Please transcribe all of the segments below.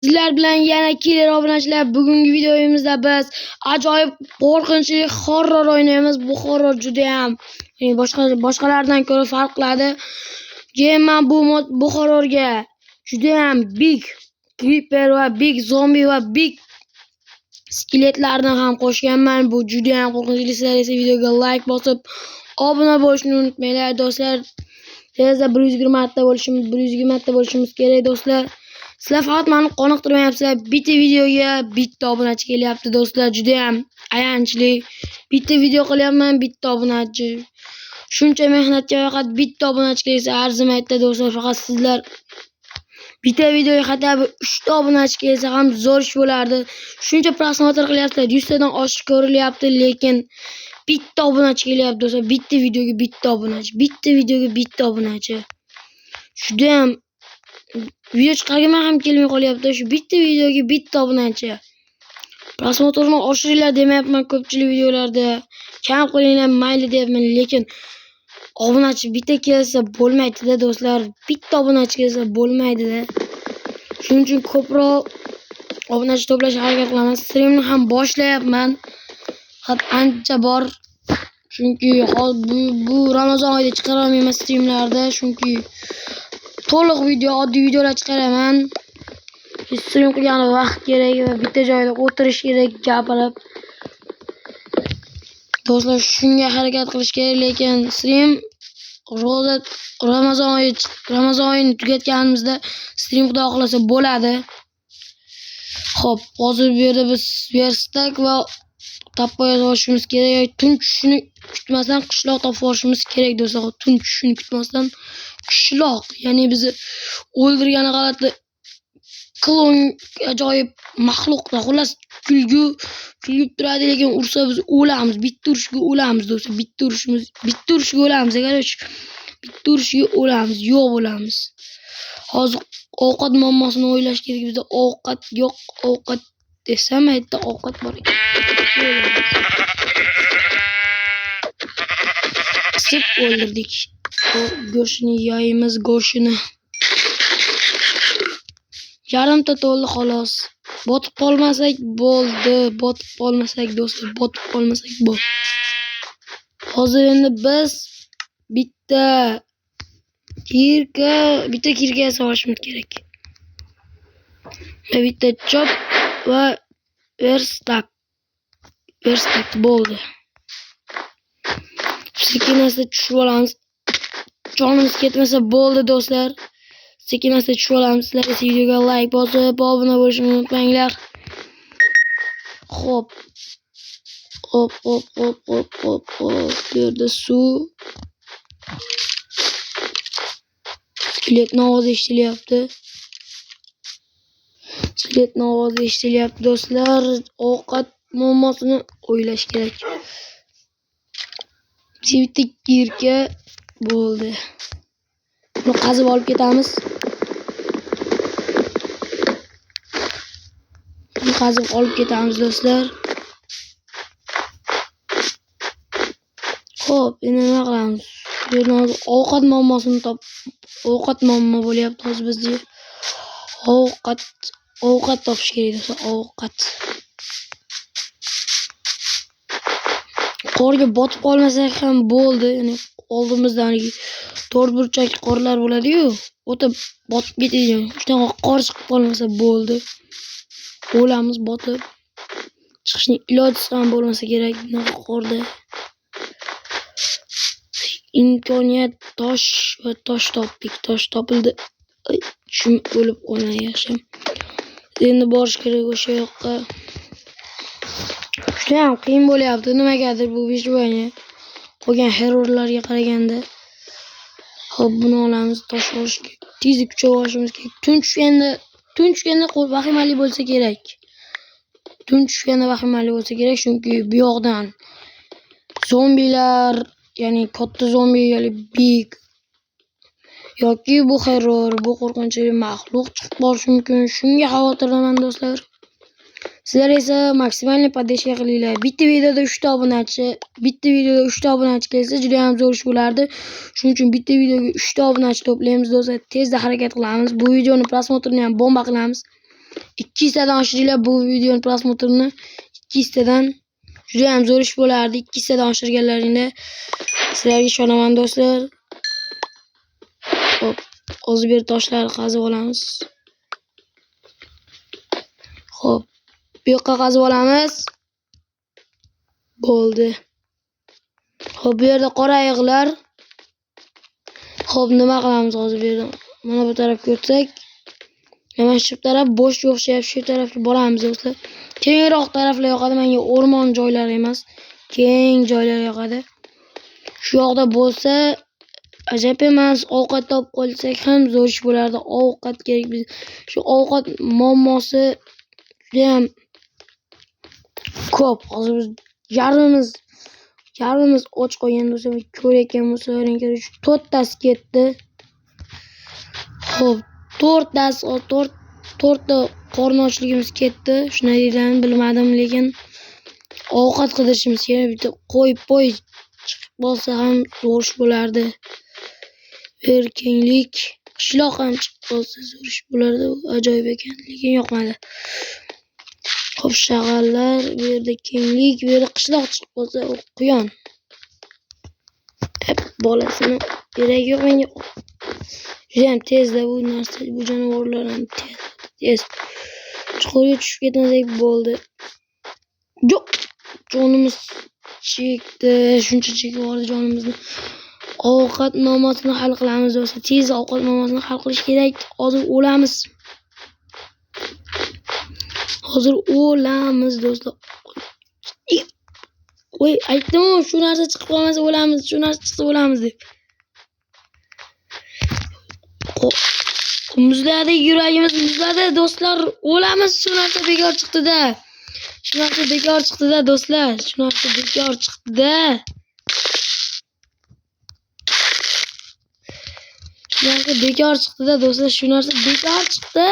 Sizlar bilan yana Killer obunachilar. Bugungi videomizda biz ajoyib qo'rqinchli horror o'ynaymiz. Bu horror juda ham boshqalardan ko'ra farq qiladi. Keyin men bu horrorga juda ham big creeper va big zombie va big skeletlarni ham qo'shganman. Bu juda ham qo'rqinchli. Sizlar esa videoga like bosib obuna bo'lishni unutmanglar do'stlar. Tezda 120 ta bo'lishimiz, 120 ta bo'lishimiz kerak do'stlar. Sizlar faqat meni qoniqtirmayapsizlar. Bitta videoga bitta obunachi kelyapti do'stlar. Juda ham ayanchli. Bitta video qilyapman, bitta obunachi. Shuncha mehnatga faqat bitta obunachi kelsa arzimaydi do'stlar. Faqat sizlar bitta videoga hatto 3 ta obunachi kelsa ham zo'r ish bo'lardi. Shuncha prosmotr qilyapsizlar, 100 tadan oshiq ko'rilyapti, lekin bitta obunachi kelyapti do'stlar. Bitta videoga bitta obunachi, bitta videoga bitta obunachi. Juda ham video chiqargim ham kelmay qolyapti. Shu bitta videoga bitta obunachi. Prosmotrni oshiringlar demayapman ko'pchilik videolarda. Kam qilinglar mayli deyapman, lekin obunachi bitta kelsa bo'lmaydi-da do'stlar. Bitta obunachi kelsa bo'lmaydi-da. Shuning uchun ko'proq obunachi to'plashga harakat qilaman. Streamni ham boshlayapman. Faqat ancha bor. Chunki hozir bu Ramazon oyida chiqara olmayman streamlarda, chunki to'liq video, oddiy videolar chiqaraman. Stream qilgani vaqt kerak va bitta joyda o'tirish kerak, gapirib. Do'stlar, shunga harakat qilish kerak, lekin stream ro'za Ramazon oyi, Ramazon oyini tugatganimizda stream xudo xohlasa bo'ladi. Xo'p, hozir bu yerda biz verstak va topib olishimiz kerak. Tun tushishini kutmasdan qishloq topib olishimiz kerak do'stlar. Tun tushishini kutmasdan qishloq, ya'ni bizni o'ldirgani g'alati klon ajoyib maxluqlar. Xullas kulgib turadi, lekin ursa biz o'lamiz. Bitta urishga o'lamiz do'stlar. Bitta urishimiz, bitta urishga o'lamiz. Короче, bitta urishga o'lamiz, yo'q bo'lamiz. Hozir ovqat muammosini o'ylash kerak. Bizda ovqat yo'q. Ovqat desam aytdi, ovqat bor ekan. Qisib o'ldirdik. Go'shtini yeymiz, go'shtini. Yarimta to'ldi xolos. Botib qolmasak bo'ldi. Botib qolmasak do'stlar, botib qolmasak bo'ldi. Hozir endi biz bitta kirka yasashimiz kerak. Va bitta chop va verstak. Verstak bo'ldi. Sekin asta tushib olamiz. Jonimiz ketmasa bo'ldi do'stlar. Sekin asta tushib olamiz. Sizlar esa videoga like bosib, obuna bo'lishni unutmanglar. Xo'p. Hop hop hop hop hop hop. Bu yerda suv. Skeletni ovozi eshitilyapti. Skeletni ovozi eshitilyapti do'stlar. Ovqat muammosini o'ylash kerak. Bitta kirka bo'ldi. Buni qazib olib ketamiz. Buni qazib olib ketamiz do'stlar. Xo'p, endi nima qilamiz? Bu yerda hozir ovqat muammosini ovqat muammo bo'lyapti hozir bizga. Ovqat topish kerak do'stlar, ovqat. Qorga botib qolmasak ham bo'ldi. Ya'ni oldimizda haligi to'rtburchak qorlar bo'ladi-yu, o'ta botib ketadigan. Shunaqa qor chiqib qolmasa bo'ldi. O'lamiz botib. Chiqishning ilojisi ham bo'lmasa kerak bunaqa qorda. Imkoniyat tosh va tosh topdik. Tosh topildi. Tushim o'lib qolmay yaxshi. Endi borish kerak o'sha yoqqa. Juda ham qiyin bo'lyapti nimagadir bu выживание. Qolgan herorlarga qaraganda. Xo'p, buni olamiz, tosh olish kerak. Tezlik kuchayib olishimiz kerak. Tun tushganda vahimali bo'lsa kerak. Tun tushganda vahimali bo'lsa kerak, chunki bu yoqdan zombilar, ya'ni katta zombi, ya'ni big yoki bu heror, bu qo'rqinchli maxluq chiqib qolishi mumkin. Shunga xavotirdaman do'stlar. Sizlar esa maksimalniy поддержка qilinglar. Bitta videoda 3 ta obunachi, bitta videoda 3 ta obunachi kelsa juda ham zo'r ish bo'lardi. Shuning uchun bitta videoga 3 ta obunachi to'playmiz do'stlar. Tezda harakat qilamiz. Bu videoni prosmotrini ham bomba qilamiz. 2 tadan oshiringlar bu videoni prosmotrini. 2 tadan juda ham zo'r ish bo'lardi. 2 tadan oshirganlaringda sizlarga ishonaman do'stlar. Xo'p, hozir bir toshlarni qazib olamiz. Xo'p, bu yoqqa qazib olamiz. Bo'ldi. Xo'p, bu yerda qora ayiqlar. Xo'p, nima qilamiz hozir bu yerda? Mana bu tarafga o'tsak, mana shu taraf bo'sh o'xshayapti, shu tarafga boramiz do'stlar. Kengroq taraflar yoqadi menga, o'rmon joylari emas, keng joylar yoqadi. Shu yoqda bo'lsa ajab emas, ovqat topib qolsak ham zo'r ish bo'lardi. Ovqat kerak biz. Shu ovqat muammosi juda ham ko'p. Hozir biz yarmimiz och qolgan do'stlar, ko'rayotgan bo'lsalaring kerak. Shu to'rttasi ketdi. Xo'p, to'rtta qorni ochligimiz ketdi. Shunday deydilarmi bilmadim, lekin ovqat qidirishimiz kerak. Bitta qo'y po'y chiqib qolsa ham zo'r ish bo'lardi. Bir kenglik, qishloq ham chiqib qolsa zo'r ish bo'lardi. Ajoyib ekan, lekin yoqmadi. Xo'p, shag'allar, bu yerda kenglik, bu yerda qishloq chiqib qolsa, u quyon. Hep bolasini keragi yo'q menga. Juda ham tezda bu narsa, bu jonivorlar ham tez. Chuqurga tushib ketmasak bo'ldi. Yo'q, jonimiz chekdi, shuncha chekib yubordi jonimizni. Ovqat muammosini hal qilamiz do'stlar. Tez ovqat muammosini hal qilish kerak. Hozir o'lamiz. Hozir o'lamiz do'stlar. Voy, aytdim-ku, shu narsa chiqib qolmasa o'lamiz, shu narsa chiqsa o'lamiz deb. Muzladi, yuragimiz muzladi do'stlar, o'lamiz, shu narsa bekor chiqdi-da. Shu narsa bekor chiqdi-da do'stlar, shu narsa bekor chiqdi-da. Shu narsa bekor chiqdi-da do'stlar, shu narsa bekor chiqdi.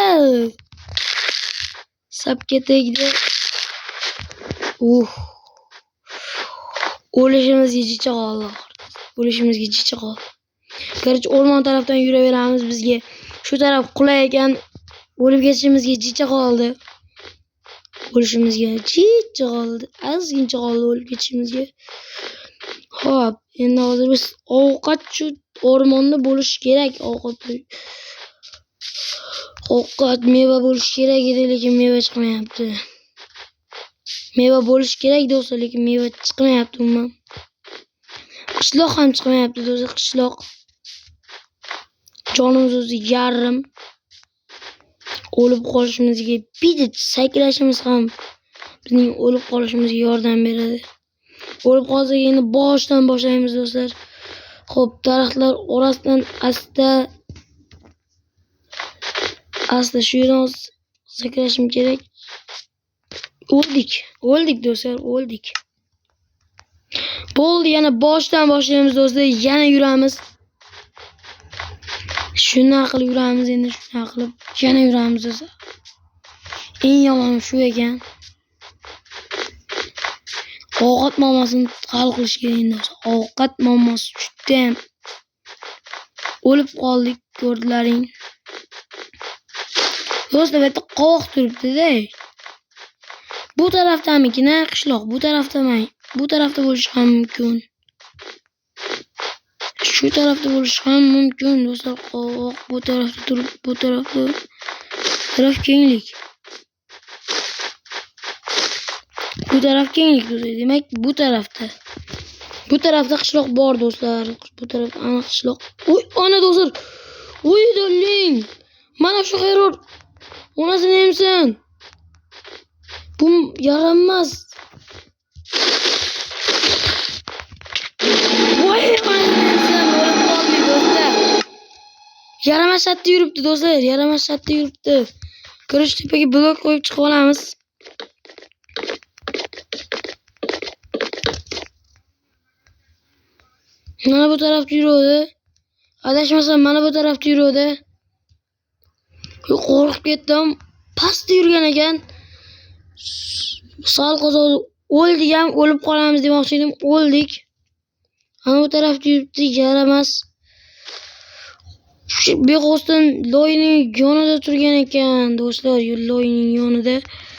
Sapga tegdi. O'lishimizga jicha qoldi. O'lishimizga jicha qoldi. Короче, o'rmon tarafdan yuraveramiz bizga. Shu taraf qulay ekan, o'lib ketishimizga jicha qoldi. O'lishimizga jicha qoldi. Ozgincha qoldi o'lib ketishimizga. Xo'p, endi hozir biz ovqat shu o'rmonda bo'lishi kerak. Ovqat meva bo'lishi kerak edi, lekin meva chiqmayapti. Meva bo'lishi kerak do'stlar, lekin meva chiqmayapti umuman. Qishloq ham chiqmayapti do'stlar, qishloq. Jonimiz o'zi yarim. O'lib qolishimizga bitta sakrashimiz ham bizning o'lib qolishimizga yordam beradi. O'lib qolsak endi boshdan boshlaymiz do'stlar. Xo'p, daraxtlar orasidan asta asta shu yerdan sakrashim kerak. O'ldik, o'ldik do'stlar, o'ldik. Bo'ldi, yana boshdan boshlaymiz do'stlar, yana yuramiz. Shunday qilib yuramiz endi, shunday qilib yana yuramiz do'stlar. Eng yomoni shu ekan. Ovqat muammosini hal qilish kerak endi. Ovqat muammosi juda ham. O'lib qoldik, ko'rdilaring. Do'stlar, bu yerda qovoq turibdi-da. Bu tarafdamikina qishloq, bu tarafdamay. Bu tarafda bo'lishi ham mumkin. Shu tarafda bo'lishi ham mumkin do'stlar. Qovoq bu tarafda turib, bu tarafda taraf kenglik. Bu taraf kenglik do'stlar. Demak, bu tarafda. Bu tarafda qishloq bor do'stlar. Bu tarafda aniq qishloq. Voy, ana do'stlar. Voy, darling. Mana shu xeror. Onasini emsin. Bu yaranmaz. Voy, onasini o'lib qoldik do'stlar. Yaramas shatda yuribdi do'stlar, yaramas shatda yuribdi. Ko'rish tepaga blok qo'yib chiqib olamiz. Mana bu tarafda yuruvdi. Adashmasam mana bu tarafda yuruvdi. Qo'rqib ketdim. Pastda yurgan ekan. Sal qolsa o'ldik ham, o'lib qolamiz demoqchi edim, o'ldik. Ana bu tarafda yuribdi, yaramas. Bexosdan loyning yonida turgan ekan, do'stlar, loyning yonida.